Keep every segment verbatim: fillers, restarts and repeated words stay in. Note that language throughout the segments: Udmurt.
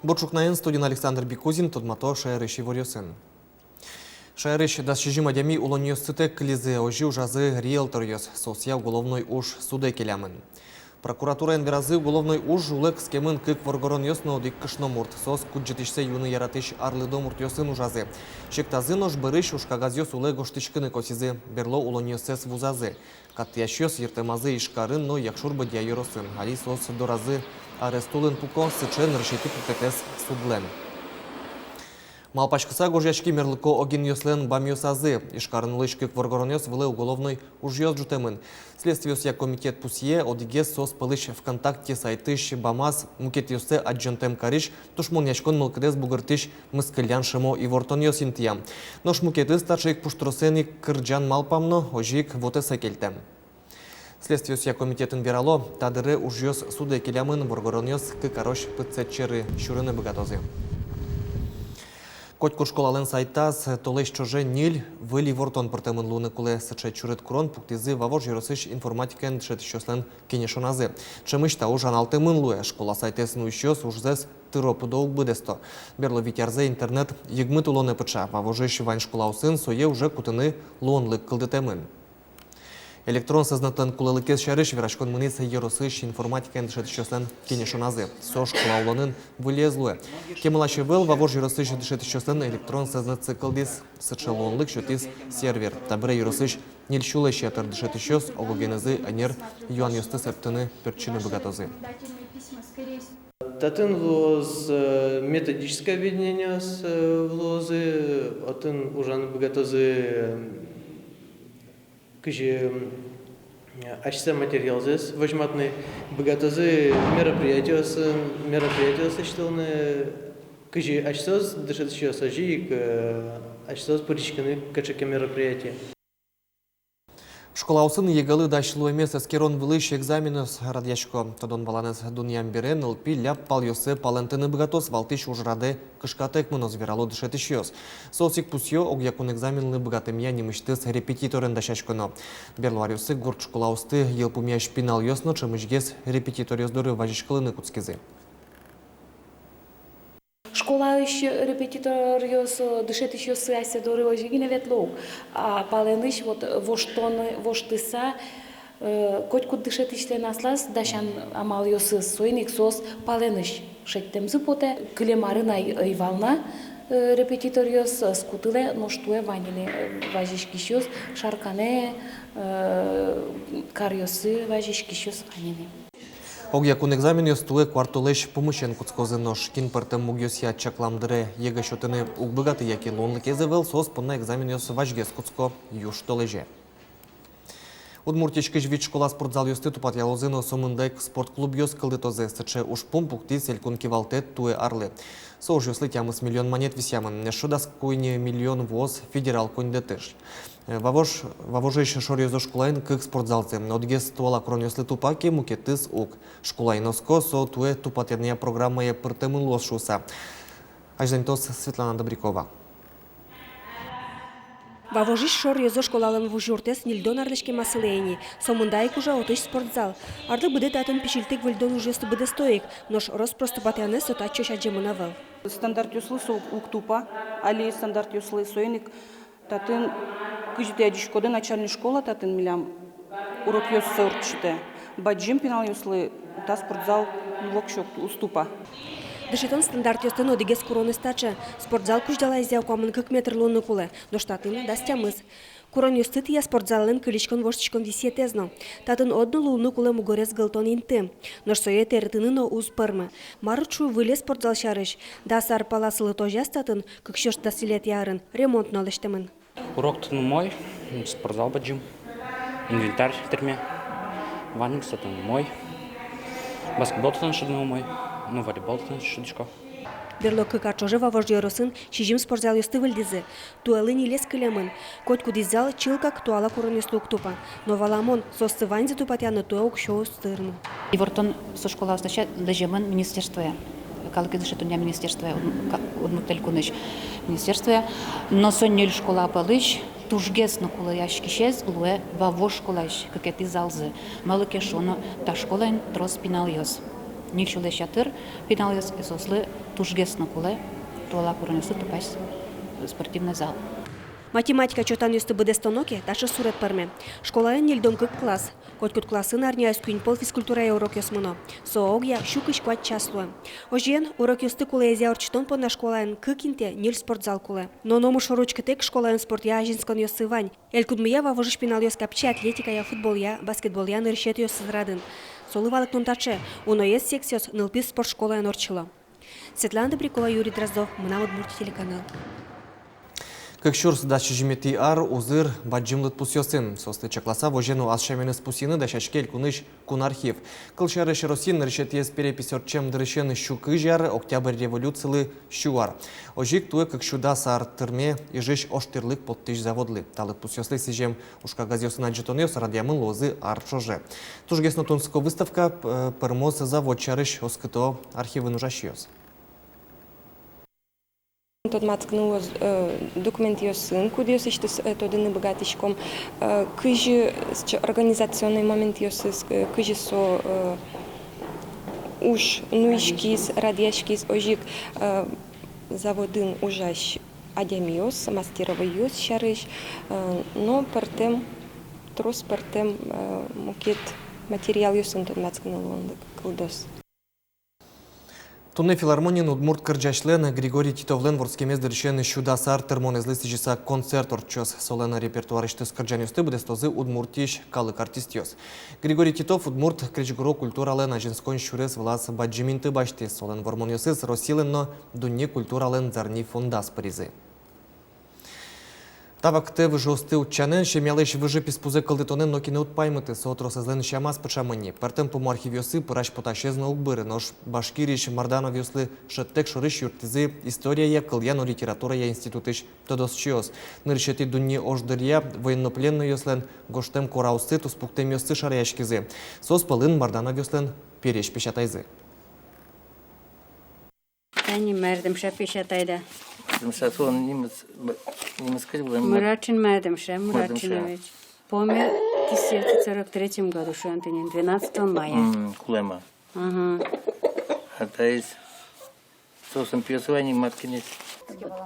Бур ӵукнаен, студиын Александр Бикузин, тодмато шаерысь иворъёсын. Шаерысь дас сизьым адями улонниостэк кылизы, озьы ужазы риэлторъёс, соосъя уголовной уж судэ келямын. Прокуратураын веразы, уголовной уж улэ кыскемын кык воргоронъёс но одӥг кышномурт. Соос кудӟытӥсьсэ юны яратӥсь арлыдо муртъёсын ужазы. Сектазы, нош бӧрысь ужкагазъёс улэ гожтӥськыны косӥзы, берло улонниоссэс вузазы. Кат тӥясьёс йыртэмазы Ижкарын но Якшур-Бӧдья ёросын. Али соос доразы арест улын пуко, сыӵе нырысетӥ пуктэтэз судлэн. Малпаськыса гожъяськи мерлыко огинъёслэн бамъёсазы. Ижкарын улӥсь кык воргоронъёс вылэ уголовной ужъёс ӝутэмын. Следствиосъя комитет пусъе, одӥгез соос пӧлысь ВКонтакте сайтысь бамаз мукетъёссэ адӟонтэм карись, тушмонъяськон мылкыдэз бугыртӥсь мыскыллян шӧмо ивортонъёс интыям. Нош мукетыз таӵе ик пуштросэн ик кырӟан малпам но, озьы ик вотэсэ кельтэм. Следствиосъя комитетын верало, та дыре ужъёс судэ келямын, воргоронъёс кык арозь пытсэт сьӧры сюрыны быгатозы. Котькуд школалэн сайтаз толэзь ӵоже ньыль выль ивортон пыртэмын луыны кулэ. Сыӵе чурыт курон пуктӥзы Вавож ёросысь информатикаен дышетӥсьёслэн кенешоназы. Ӵемысь та уж аналтэмын луэ. Школа сайтэз нуисьёс ужзэс тыро-пыдо уг быдэсто. Берло вить арзэ интернет йыгмыт улонэ пыӵа. Вавожысь вань школаосын сое уже кутыны луонлык кылдытэмын. Электрон сӧзнэтлэн кулэлыкез сярысь вераськон мынӥз ёросысь информатикаен дышетӥсьёслэн кенешоназы. Со школа улонын выльез луэ. Кемалась ӧвӧл Вавож ёросысь дышетӥсьёслэн электрон сӧзнэтсы кылдӥз. Сыӵе луонлык сётӥз сервер. Табере ёросысь ньыль сюлэсь ятыр дышетӥсьёс ог-огенызы ӧнер юанъёсты сэрттыны, пертчыны быгатозы. Татын луоз, э, методическое объединениос, э, луозы, отын ужаны быгатозы, э, кызьы, м, асьсэ материалзэс возьматыны, быгатозы мероприятиосын, мероприятиос лэсьтылыны, кызьы асьсэос дышетӥсьёс, озьы ик, э, асьсэос пыриськыны кыӵе ке мероприятие. Школаосын ЕГЭ-лы дась луэмез эскерон вылысь экзаменъёс радъясько. Тодон-валанэз дунъям бере нылпи ляб палъёссэ палэнтыны быгатоз, валтӥсь ужрадэ кышкатэк мыноз, верало дышетӥсьёс. Соос ик пусъё, огъякун экзаменлы быгатэмъя нимысьтыз репетиторен дасяськоно. Берло аръёсы гурт школаосты йылпумъясь пиналъёс но ӵемысьгес репетиторъёс доры вазиськылыны кутскизы. Школаысь репетиторъёс, э, дышетӥсьёссы асьсэ доры озьы гинэ ветло ук. А палэнысь, вот, воштон, воштыса, э, котькуд дышетӥсьлэн аслаз дасян амалъёсыз, соин ик соос палэнысь шедьтэмзы потэ. Кылем арын ӧй, ӧй вал на, э, репетиторъёс, э, ӧз кутылэ, нош туэ вань ини, э, вазиськисьёс, Шарканэ, э, каръёсы вазиськисьёс вань ини. Огъякун экзаменъёс туэ куартолэзь пумысен кутскозы, нош кин пӧртэм мугъёсъя чаклам дыре ЕГЭ сётыны уг быгаты яке луонлыкез ӧвӧл, соос понна экзаменъёс вазьгес кутско южтолэзе. Удмуртиысь кызь вить школа спортзалъёсты тупатъялозы но сомында ик спортклубъёс кылдытозы. Сыӵе ужпум пуктӥз элькун кивалтэт туэ арлы. Со ужъёслы тямыс миллион манет висъямын. Эшшо дас куинь миллион вуоз федерал коньдэтысь. Э, Вавож-, Вавожысь шоръёзо школаын кык спортзалзы. Одӥгез туала куронъёслы тупа ке, мукетыз уг. Школаын оско, со туэ тупатъянъя программае пыртэмын луоз шуыса. Азьланьтоз Светлана Добрякова. Вавожысь шоръёзо школалэн вуж юртэз ньыльдон арлэсь кема сылэ ини. Сомында ик ужа отысь спортзал. Арлы быдэ татын пичильтык-выльдон ужъёсты быдэсто ик, нош рос-прос тупатъяны со татчозь адӟемын ӧвӧл. Стандартъёслы со уг тупа, али стандартъёслы, соин ик татын, кызьы тӥ адӟиськоды, начальной школа татын милям урокъёссэ ортчытэ. Бадӟым пиналъёслы та спортзал воксё уг тупа. Дышетон стандартъёслэн одӥгез куронэз таӵе: спортзал кузьдалаезъя куамын кык метр луыны кулэ, нош татын дас тямыс. Куронъёсты тӥя спортзаллэн кылиськон-воштӥськон висъетэз но. Татын одно луыны кулэ мугорез гылтон инты. Нош сое тэрытыны но уз пӧрмы. Мар уд шу выль спортзал сярысь? Дас ар пала сылытозяз татын, кык сюрс дас ньылетӥ арын, ремонт но лэсьтэмын. Урок татын умой, спортзал бадӟым, инвентарь тырме, ваньмыз татын умой. Баскетбол татын шудыны умой, ну, волейбол татын шудӥсько. Берло кык ар ӵоже Вавож ёросын сизьым спортзалъёсты выльдӥзы. Туэлы ньылез кылемын. Котькудӥз зал чылкак туала куронъёслы уг тупа. Но валамон, соосты ваньзэ тупатъяны туэ уксё уз тырмы. Ивортон со школаос лэся-, лэземын министерствое, калык дышетонъя министерствое, Удм-, ка-, Удмурт Элькунысь министерствое. Но со ньыль школа пӧлысь тужгес но кулэяськисез луэ Вавож школаысь кыкетӥ залзы. Малы ке шуоно, та школаын трос пиналъёс. Ньыль сюлэсь ятыр пиналъёс, и соослы Тужгес но кулэ туала куронъёслы тупась спортивный зал. Математика чотанъёсты быдэстоно ке, таӵе сурет пӧрме. Школаын ньыльдон кык класс. Котькуд классын арняяз куинь пол физкультурая урокъёс мыно. Со огъя сю кызь куать час луэ. Озьыен, урокъёсты кулэезъя ортчытон понна школаын кык интые ньыль спортзал кулэ. Но номыр шоры учкытэк, школаын спортъя азинсконъёссы вань. Элькунмыя вавожысь пиналъёс капчи атлетикая, футболъя, баскетболъя нырысетӥосыз радын. Солы валэктон таӵе: уноез секциос нылпи спортшколаын ортчыло. Светлана Добрякова, Юрий Дроздов, «Мынам Удмуртие» телеканал. Кык сюрс дас сизьыметӥ ар узыр бадӟым лыдпусъёсын. Соосты чакласа, возе но ас сяменыз пусйыны дасяське элькунысь кун архив. Кылсярысь, Россиын нырысетӥез перепись ортчем дырысен сю кызь ар, Октябрь революцилы сю ар. Озьы ик туэ кык сю дас ар тырме Ижысь ожтӥрлык поттӥсь заводлы. Та лыдпусъёслы сӥзем ужкагазъёсын адӟытонъёс радъямын луозы ар ӵоже. Тужгес но тунсыко выставка, э, пӧрмоз завод сярысь, оскыто архивын ужасьёс. Тодматскыны луоз, э, документъёсын, кудъёсысьтыз, э, тодыны быгатӥськом, э, кызьы, сыӵе организационной моментъёсыз, э, кызьы со, э, уж нуиськиз, радъяськиз, озьы ик, э, заводын ужась адямиос, мастеровойёс сярысь, э, но пӧртэм, трос пӧртэм, э, мукет материалъёсын тодматскыны луонлык кылдоз. Туннэ филармониын удмурт кырӟасьлэн Григорий Титовлэн вордскемез дырысен сю дас ар тырмонэзлы сӥзьыса концерт ортчоз. Солэн репертуарысьтыз кырӟанъёсты быдэстозы Удмуртиысь калык артистъёс. Григорий Титов удмурт крезьгуро культуралэн азинскон сюрес вылаз бадӟым инты басьтӥз. Солэн вормонъёсыз Россилэн но дунне культуралэн зарни фондаз пыризы. Та вакытэ выжыосты утчанэн, семьялэсь выжы писпузэ кылдытонэн нокин но уд паймыты, со тросэзлэн сямаз пыӵамын ни. Пӧртэм пумо архивъёсы пырась-потасез но уг быры, нош Башкириысь Мардановъёслы шӧдтэк шорысь юрттӥзы историяя, кылъя но литературая институтысь тодосчиос. Нырысетӥ дунне ож дыръя военнопленнойёслэн гожтэм куараоссы, туспуктэмъёссы шараяськизы. Соос пӧлын Мардановъёслэн пересь песятайзы. Тани мардымша песятайда. Мардымша, со нимыз, нимыз кызьы вал? Мурачин Мардымша, Мурачин Мардымша. Мурачинович. Помер в тысяча девятьсот сорок третьем году, шуом тӥни, двенадцатого мая. М, кулэма. Ага. А таиз, соосын пиосы вань ни, маткинэсь.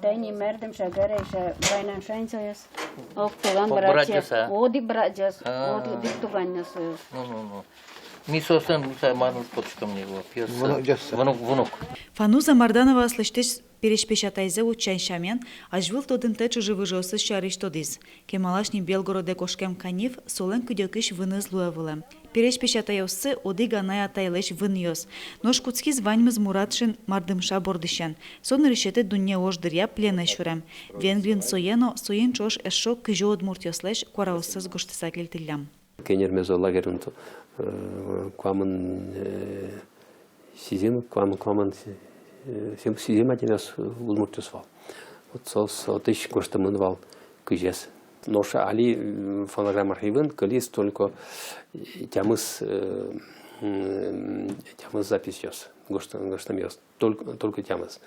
Тани Мардымша, Гарайша, вайнан шаньсоёс. Ог толан братья. Братьёс, а? Одӥг братьёс, а, одӥг туганъёс соос. Ну, ну, ну. Ми соослэн, ну, са-, мар но потӥськом ни, вот, пиос. Внук, внук, внук. Фануза Марданова аслэсьтыз пересь песятайзэ утчан сямен, азьвыл тодымтэ чыжы-выжыосыз сярысь тодӥз. Кемалась ни Белгородэ кошкем каниф солэн кыдёкысь выныз луэ вылэм. Пересь песятайёссы одӥг анай-атайлэсь вынъёс. Нош кутскиз ваньмыз Мурачин Мардымша бордысен. Со нырысетӥ дунне ож дыръя пленэ сюрем. Венгриын сое но, соин ӵош эшшо кызьы удмуртъёслэсь куараоссэс гожтыса кельтӥллям. Кенермезо лагерьын то, э, куамын, э, сизьым, куамын, куамын, э, сизьым, сизьым адямиос, э, удмуртъёс вал. Вот соос отысь гожтэмын вал кызез. Нош али, м, фонограмм архивын кылиз только, э, тямыс, э, м, тямыс записьёс, гожт-, гожтэмъёс. Только, только тямыс.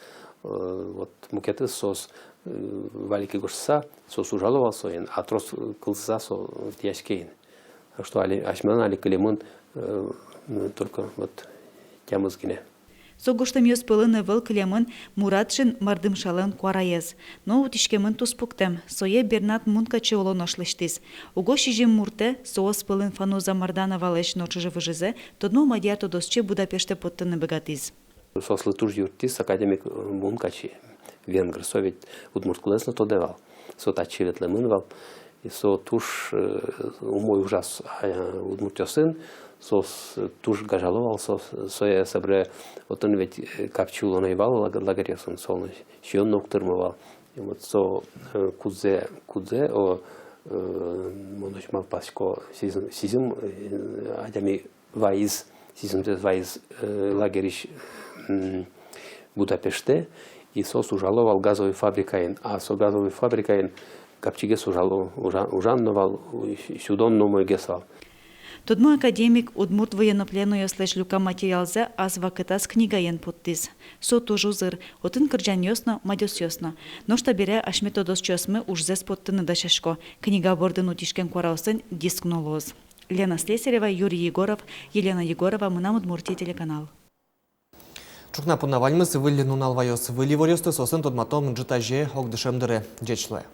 Э, вот мукетыз соос, э, валике гожтыса, соос ужало вал соин, а трос кылзыса со тӥяське ини. Так что али, асьмелэн али кылемын, э, только вот тямыс гинэ. Со гожтэмъёс пӧлын ӧвӧл кылемын Мурачин Мардымшалэн куараез. Но утиськемын туспуктэм, сое Бернат Мункачи улонош лэсьтӥз. Уго сизьым муртэ, соос пӧлын Фануза Мардановалэсь но чыжы-выжызэ, тодмо мадьяр тодосчи Будапештэ поттыны быгатӥз. Соослы туж юрттӥз академик, э, Мункачи, венгр, со ведь удмурт кылэз но тодэ вал. Со татчы ветлэмын вал. И со туж, э, умой ужаз, а, удмуртъёсын, соос туж гажало вал, со, сое собере, отын ведь, э, капчи улон ӧй вал лаг-, лагерьёсын, солэн сиён но уг тырмы вал. И вот со, э, кудзэ, кудзэ, о, э, мон озьы малпасько, сизьым, сизьым, э, адями ваиз, сизьымзэс ваиз, э, лагерьысь, м, Будапештэ, и соос ужало вал газовой фабрикаын, а со газовой фабрикаын капчигес ужало, ужа-, ужан но вал, сю-, сюдон но умойгес вал. Тодмо академик удмурт военнопленнойёслэсь люкам материалзэ ас вакытаз книгаен поттӥз. Со туж узыр, отын кырӟанъёс но, мадёсъёс но. Нош табере асьме тодосчиосмы ужзэс поттыны дасясько, книга бордын утиськем куараосын диск но луоз. Лена Слесарева, Юрий Егоров, Елена Егорова, «Мынам Удмуртие» телеканал. Ӵукна понна ваньмыз. Выль нунал ваёз выль иворъёсты, соосын тодматом ӝытазе огдышем дыре. Ӟеч луэ.